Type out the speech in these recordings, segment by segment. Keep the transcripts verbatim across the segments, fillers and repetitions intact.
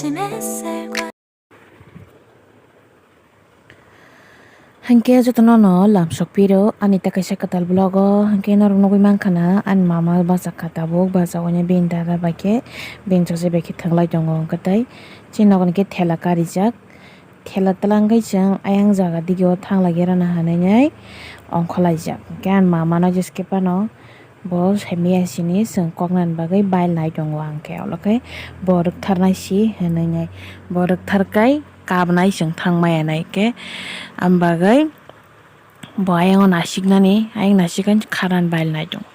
Hankhe jotono no lamsok piro ani ta kaisa kwtal vlog o, hankhe norok nugwi mankha na ani mama bachakha tabuk, bachawini bini dada bai khe bini chajai bai khe thwglai tongo. Hwnkhe tai chini nogo ni khe thela karijak, thela twlang khe chwng ayang jaga dige o thang lai rwna hinwi ongkhorlaijak. Hwnkhe ani mama no jeske phano bo simi ya sini chwng koknani bagwi bail nai tongo, ang khe olo khe bo rwktharnai si hinwi nai bo rwktharkhai kabnai chwng thang maya nai khe, am bagwi bo ayang o nasiknani, ayang nasiknani kharnani bail nai tongo.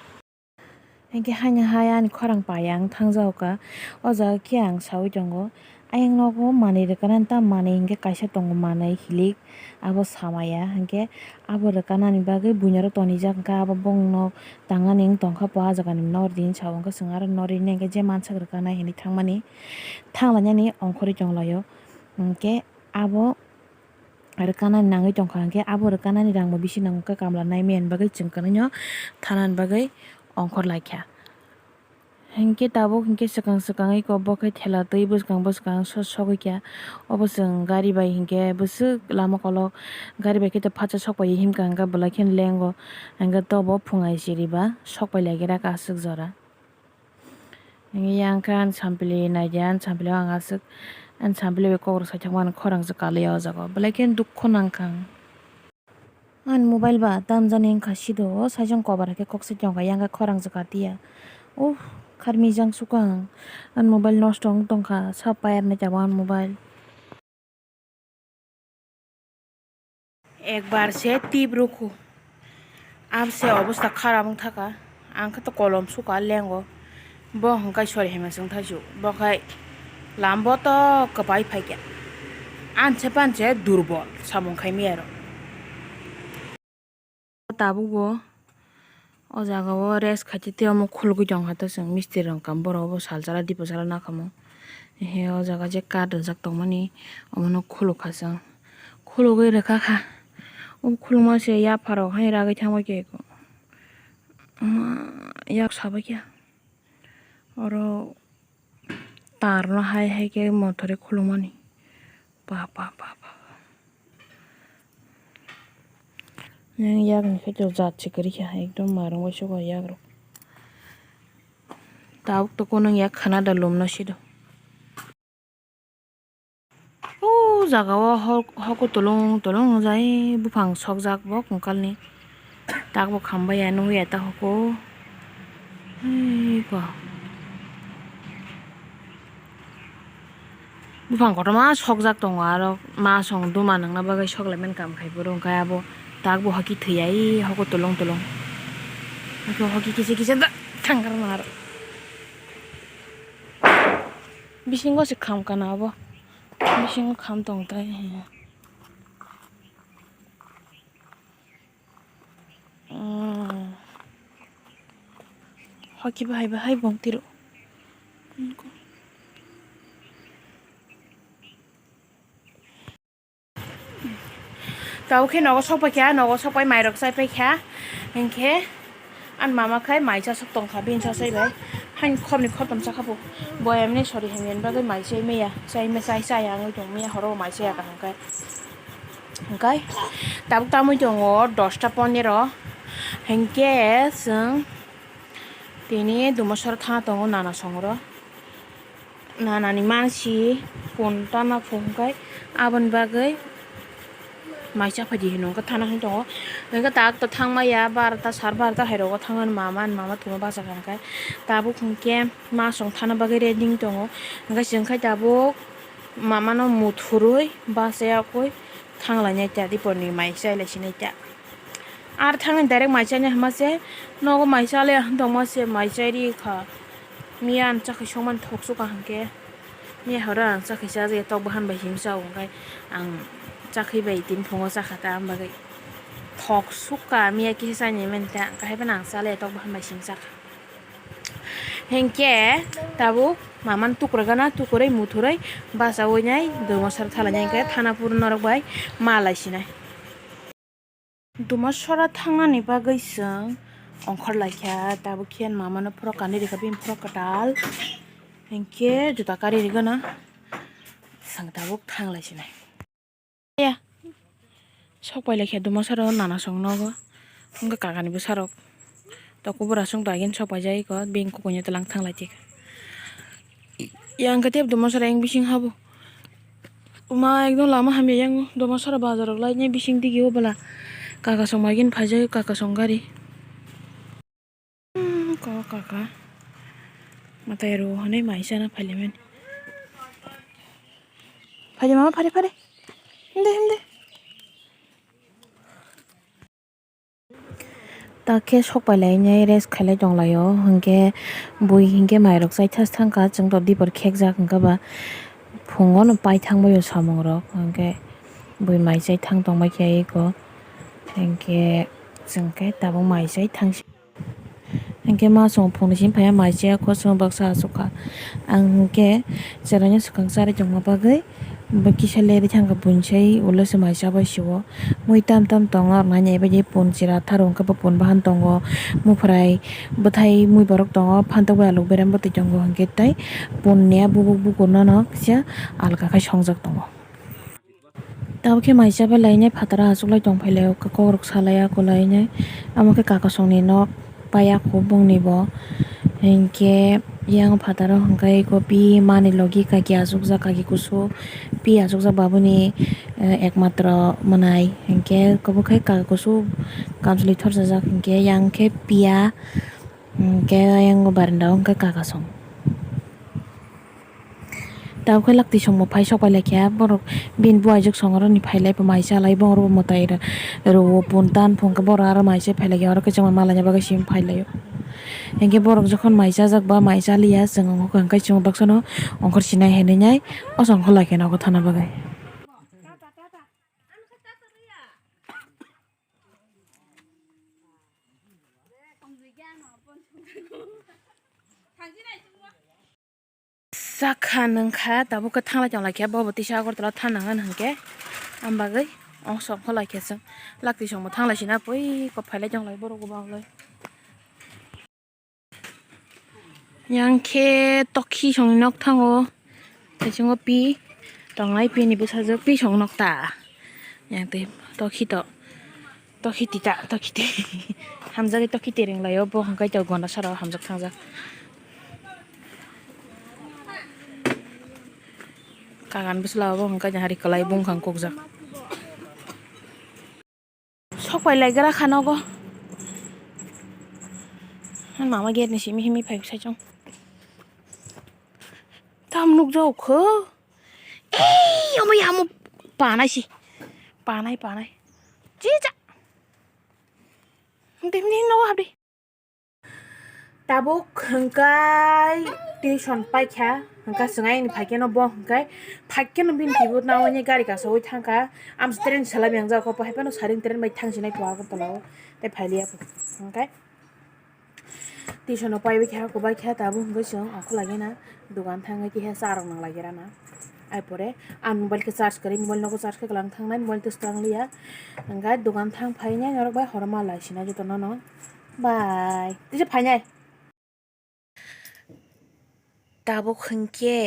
Hinkhe haino hai ani khorang pai ang thangjago kha. O jaga khe ang saui tongo, ayang nogo manwi rwkha nani ta manwi hinkhe kaisa tongo manwi hilik, abo samaya hinkhe abo rwkha nani bagwi buino aro tonijak hinkhe abo bongno tangnani wng tongkha po, ah jagani nw rini sa o hinkhe chwng aro nw rini hinkhe je mansak rwkha nai hinwi thangmani thanglainani ongkhorwi tonglaio. Hinkhe abo rwkha nani nangwi tongkha, hinkhe abo rwkha nani rang bo bisi nango khe kamla nai maya ni bagwi chwng kwrwino thana ni bagwi ongkhor lai kha. Hinkhe tabuk hinkhe swkang swkang eko bo khe thela twi bwskang bwskang so sogwi kha. Obo chwng gari bai hinkhe bwswk lama kolok gari bai khe to phatsa sok pai himkha, hinkhe belai kheno lengo, hinkhe tobo phung ai chiriba sok pai lai gira aswk jora. Hinkhe yang khe ani sampili naidi, ani sampili o ang aswk, ani sampili bai kok rwk saithakma ani khorang se kaliya o jaga o, belai kheno dukhu nangkha ang. Ani mobile ba tamjani wngkha sido, o saichung kobar hai khe kok se tongkha, yang khe khorang se katiya. Uff, kharmijang sukha ang. Ani mobile nosto wng tongkha, sa payar nai tabuk ani mobile. Ekbar se tip rukhu, abo se obostha kharap wng thaka, ang khe to kolom sukha lengo. Bo hwnkhai sori hai ma chwng thaisu, bo khai lambo to kwpai phaikha, anse panse durbol samung khai miyaro. Tabuk bo o jaga o rest khaite tei omo khulugwi tongkha, to chwng mistri rok kam borok obo sal chala dipo chala nakhamo. He o jaga je kat rijak tongmani omono khuluk kha chwng, khulugwi rwkha kha. O khulukma se yapharo hai ragwi thangbai khe yak sabaikhe. Oro tar no hai hai khe mothori khulumani. Ba, ba, ba, ba. Yang yak ni khe to jat se kwrwi kha, ekdom marung bai sukha yak rok. Tabuk to kunung yak khana da lum no sido. O jaga o hok-, hoko tolong tolong wngjai, buphang sokjak bo kwkalni. Tak bo kham bai ya, nugwi ya ta hoko. Ui, ba. Buphang kotorma sokjak tongo, aro masong duma nangna bagwi soklaimani kam khai phuru, hwnkhe abo tak bo hoki thwi ya, ui, hoko tolong tolong. Hwnkhe hoki kisa kisa da thangkar ma aro. Bisingo se kham kana abo. Bisingo kham tong tai. Hoki bahai bahai bong tiro. Tabuk khe nogo sok paikha, nogo sok pai mairok chai paikha. Hinkhe ani mama khai mai chasok tongkha, bini chasai bai. Haini khorni khortom chakha bo. Boyamni sori hamyani bagwi mai chai maya, chai ma chai chaya wngwi tong maya, horo mai chaya kaham khe. Hinkhe tabuk tamwi tongo dosta ponero. Hinkhe chwng tini Dumasora thana tongo nana songro. Nanani mansi pon tana phung khe aboni bagwi mai chaphaidi hinwi hwnkhe thana hinwi tongo. Hwnkhe tak to thangmaya barota sar barota hai rogo thangmani mama, ani mama tongma bachakha hwnkhe tabuk hwnkhe masong thana bagwi ready wng tongo. Hwnkhe chwng khe tabuk mamano muthurwi bachayakwi thanglainai ta diporni mai chailaisinai ta. Ar thangni direct mai chainai hwnma se nogo mai chalai ang tongma se mai chai ri kha. Miya ang chakhwi songmani thok sukha hwnkhe. Miya horo ang chakhwi chajakya tok bahan bai simi chao hwnkhe ang chakhwi bai tini phungo chakha ta, ang bagwi thok sukha miya kisa chainai mani ta, ang kahai phano ang chalai tok bahan bai simi chakha. Hinkhe tabuk mamani tukurgana tukurwi muthurwi bachaui nai Dumasora thalainai hinkhe thana phuru norok bai malai sinai. Dumasora thangnani bagwi chwng ongkhor laikha, tabuk khe mamano phorok kanwi rikha bini phorok kwtal. Hinkhe juta kari rigana. Ang tabuk thang lai sinai. Ya. Sok pai lai khe duma saro nana song nogo. Wngkha kakani bwsarok. Toko bwrasong dagin sok pai jai ko, beng kukuino tlang thang lai tik. Yang khe tep duma sara yang bising habo. Uma ekdom lama hamya yang duma sara bazar rok lai nai bising digi o bwla. Kaka song magin phai jai kaka song gari. Hmm, ko kaka. Matai ro hwnwi mai sana phailaimani. Phai mama phare phare. Himde himde. Ta khe sok pai lai nai rest khailai tong lai o, hinkhe bui hinkhe mairok chai thas thang kha, chwng to dipor khek jak hinkhe ba phungo no pai thang bai o samung rok, hinkhe bui mai chai thang tong bai khe eko, hinkhe chwng khe tabuk mai chai thang si, hinkhe ma chwng phung ni simi phai ya mai chai ya kho chwng baksa achuk kha, ang hinkhe chwraino swkang charwi tongma bagwi. Bo kisa leri thangkha bunsai ulo se mai chabai sio mui tam tam tongo nai nai bai pun chira tharo hwnkhe bo pun bahan tongo muphrai bwthai mui borok tongo phantok bai alok berem bwtwi tongo hwnkhe tei pun ni a bubuk bukur nono kisa alka khai songjak tongo. Tabukhe mai chabai lainai phataro achuklai tongphai laio kokrok salai akwlainai amo khe kakasongni nok. Paiya kho bongni bo. Hinkhe yang phataro hwnkhe kopi mani logi kaki achukjak, kaki kusu pi achukjak babuni, eh, ekmatro mwnai. Hinkhe kwbwkhe kaki kusu kamchwlwi thorjajak, hinkhe yang khe piya, hinkhe yang barenda o hwnkhe kakasong. Tabukhe lakti songbo phai sok pai laikha borok bini buaijwk song oroni phai lai pho mai cha lai bo oro bo mwtai rwo pun tan phung khe borok aro mai se phai laikha oro khe chwngno malaina bagwi simi phai laio. Hinkhe borok jokhon mai chajak ba mai chaliya chwng wngkha hwnkhe chwng baksa no ongkhor sinai hinwi nai o chwng ongkhor laikha nogo thana bagwi. Sakha nungkha tabuk khe thanglai tonglaikhe bobo tisa Agartala thangnang hwnkhe, am bagwi ongso ongkha laikhe chwng lakti songbo thanglai sina pui kok phailai tonglai borok bo banglai. Yang khe tokhi songni nok thango, taichungo pi tongnai, pi ni bwsajwk pi song nok ta. Yang twi tokhi to. Tokhi tita, tokhi te. Hamjagwi tokhi te ring laio, bo hwnkhe to gonda sara o hamjak thangjak. Kagan bwsla o bo hwnkhe hari kwlai bungkha kukjak. Sok pai lai gra kha nogo. Mama gate ni simi himi phai sai chong. Tam nuk jao kho. Ei, omo ya, omo panai si. Panai, panai. Chi cha. Dimni nogo habdi. Tabuk hwnkhe tuition paikha, hwnkhe chwng ayangni phaikhe no bo hwnkhe phaikhe no bini kibot nawi gari kasawi thangkha. Amsa train salai yang jagao, bo haphano saring train bai thangsinai pho Agartala o, tei phailiya pho. Hwnkhe tuition no paibai kha, kubai kha, tabuk hwnkhe chwng ongkhor lagina. Dogan thangwi kisa cha rok nang lai rana. Ai pore ang mobile khe charge kwrwi, mobile nogo charge khe kwlang thangnai, mobile tei swkang liya. Hwnkhe dogan thang phainai norok bai horma lai sinai joto nono. Bye. Tisa phainai. Tabuk hwnkhe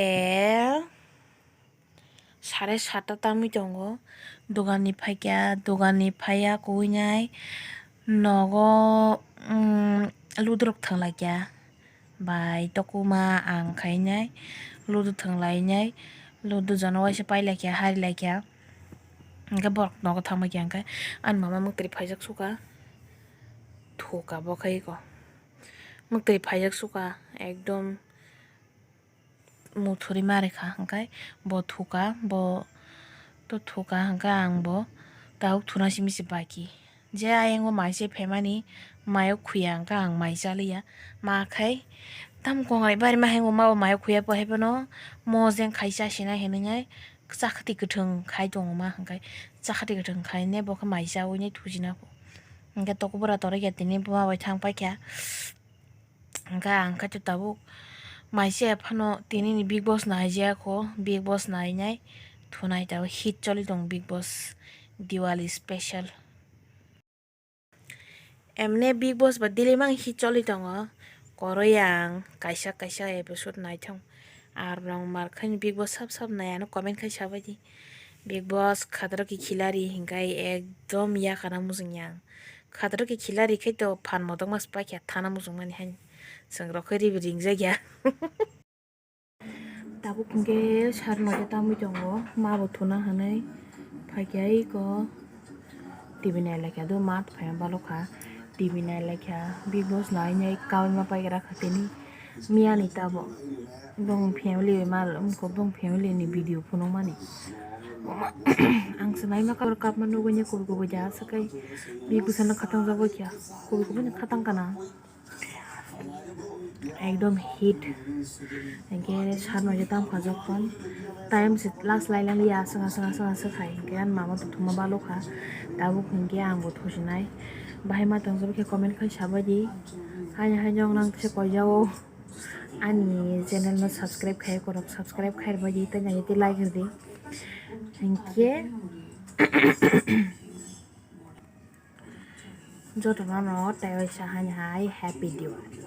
sare satta tamwi tongo. Dogan ni phaikha, dogan ni phaiya kuinai nogo, mm, ludu rok thwng laikha. Bai tokuma ang khainai ludu thwng lainai, ludu jono waisa pai laikha, hari laikha. Hwnkhe borok nogo thangbai kha hwnkhe ani mama mwktwi phaijak suka, thuka bo khai ko. Mwktwi phaijak suka ekdom muthuri mari kha hwnkhe bo thuka, bo to thuka hwnkhe ang bo tabuk thuna simi se baki. Je ayang o mai se phaimani mayo khuya hwnkhe ang mai chaliya. Ma khai tam kongrai bari ma hai ma bo mayo khuya bo hai phano mojeng khai chasina hinwi nai chakhati kwthwng khai tongo ma hwnkhe chakhati kwthwng khai ne bo khe mai chawi nai thujina. Hwnkhe tokobora torikya tini buma bai thang paikha. Hwnkhe ang khe tabuk mai se phano tini ni Bigg Boss nai jaya kho, Bigg Boss nai nai thunai tabuk hit choli tong Bigg Boss Diwali special. Emne Bigg Boss ba daily mang hit choli tongo, koroi ang kaisa kaisa episode naithok Ar rong mar khai ni Bigg Boss sab sab nai ano comment khai sabai di. Bigg Boss khataro ki khilari hinkai ekdom yakana mujung yang. Khataro ki khilari khai to phan modok mas paikha thana mujung mani hai. Chwng rok khai ribi ringjak ya. Tabuk hwnkhe sar noita tamwi tongo, ma bo thuna hwnwi phaikha iko T V nai laikha do, ma phai balokha T V nai laikha, Bigg Boss nai nai kaui ma paigra kha tini miyani tabo bong family bai mal umko bong family ni video phunukmani. Ang se naima kap kapma nugui kubui kubui ja sakai Bigg Boss no khatang jagoi kya kubui kubui no khatang kana. Ekdom hit. Hingke sarno je tam khajok kon. Time se last lai lai ya, aswk, aswk, aswk, aswk hai. Hingke ani mama to thuma balo kha. Tabuk hingke ang bo thusinai. Bahai ma tong jabo khe comment khai sabai di. Hai, hai, jong nang se koi jao. Ani channel no subscribe khai korok, subscribe khai bai di, tei nai te like rw di. Hingke jotono no tei waisa hani hai Happy Diwali.